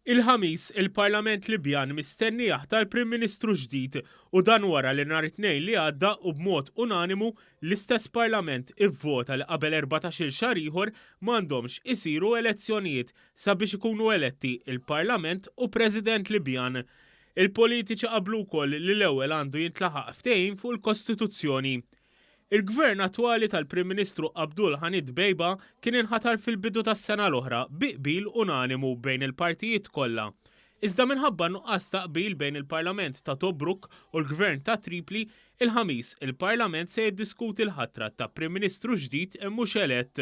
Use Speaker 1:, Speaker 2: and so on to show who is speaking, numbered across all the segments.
Speaker 1: Il-Ħamis, il-Parlament Libjan mistenni jaħtar Prim Ministru ġdid u dan wara li nhar it-Tnejn li għadda u b'mod unanimu l-istess Parlament ivvota li qabel 14-il xahar ieħor m'għandhomx isiru elezzjonijiet sabiex ikunu eletti il-Parlament u President Libjan. Il-politiċi qablu wkoll li l-ewwel għandu jintlaħaq ftehim fuq il-Kostituzzjoni. Il-Gvern attwali tal-Prim Ministru Abdul Hanid Dbeibah kien inħatar fil-bidu tas-sena l-oħra bi qbil unanimu bejn il-partijiet kollha. Iżda minħabba nuqqas ta' qbil bejn il-Parlament ta' Tobruk u l-Gvern ta' Tripli, il-Ħamis il-Parlament se jiddiskuti l-ħatra ta' Prim Ministru ġdid mhux elett.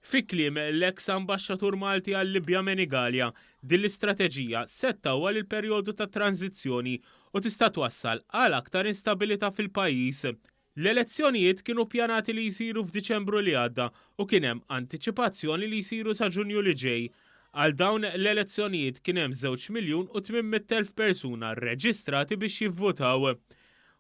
Speaker 1: Fi kliem l-eks Ambaxxatur Malti għal-Libja Manny Galea, din l-istrateġija se ttawwal il-perjodu ta' tranżizzjoni u tista' twassal għal aktar instabilità fil-pajjiż. L-elezzjonijiet kienu ppjanati li jsiru f'Diċembru li għadda u kien hemm antiċipazzjoni li jsiru sa Ġunju li ġej. Għal dawn l-elezzjonijiet kien hemm 2,800,000 persuna rreġistrati biex jivvutaw.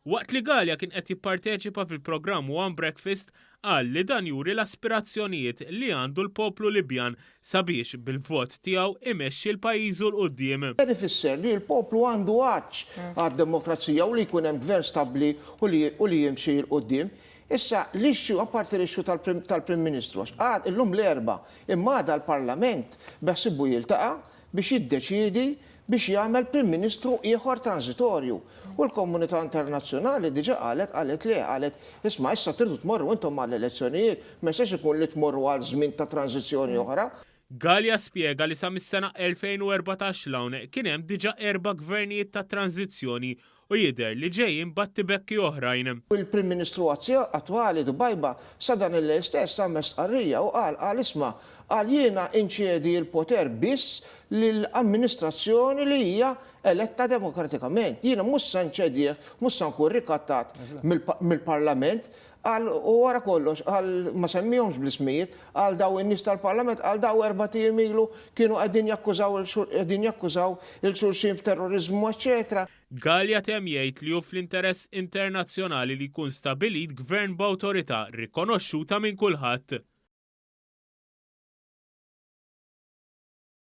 Speaker 1: Waqt li Galea kien qed jipparteċipa fil-programm One Breakfast, qal li dan juri l-aspirazzjonijiet li għandu l-poplu Libjan sabiex bil-vot tiegħu imexxi 'l pajjiżu 'l quddiem.
Speaker 2: Dan ifisser li l-poplu għandu għatx għad-demokrazija u li jkun hemm gvern stabbli u li u li jimxi 'l quddiem. Issa, l-issue, apparti l-issue tal-Prim Ministru, għax għad, illum l-Erbgħa, imma għada l-Parlament beħsiebu jiltaqa' biex jiddeċiedi biex jagħmel Prim Ministru ieħor tranżitorju. U l-komunità internazzjonali diġà qalet, qalet le, qalet, isma' issa tridu tmorru intom għall-elezzjonijiet, ma jistax ikun li tmorru għal żmien ta' tranżizzjoni oħra.
Speaker 1: Galea spjega li sa mis-sena 2014 'l hawn kien hemm diġà erba' gvernijiet ta' tranżizzjoni u jidher li ġejjin battibekki oħrajn.
Speaker 2: Il-Prim Ministru attwali Dubaiba sa dan il-lejl stess għamel stqarrija u qal, qal isma', qal jiena inċedi l-poter biss lil amministrazzjoni li hija eletta demokratikament. Jiena mhux se nċedih, mhux se nkun rikattat mill-Parlament. Qal u wara kollox, qal ma semmihomx bl-ismijiet, qal daw in-nies tal-Parlament, qal daw erbat ijiem ilu kienu qegħdin jakkużaw qegħdin jakkużaw 'il xulxin b'terroriżmu eċċetera.
Speaker 1: Galea temm jgħid li hu fl-interess internazzjonali li jkun stabilit gvern b'awtorità rikonoxxuta minn kulħadd.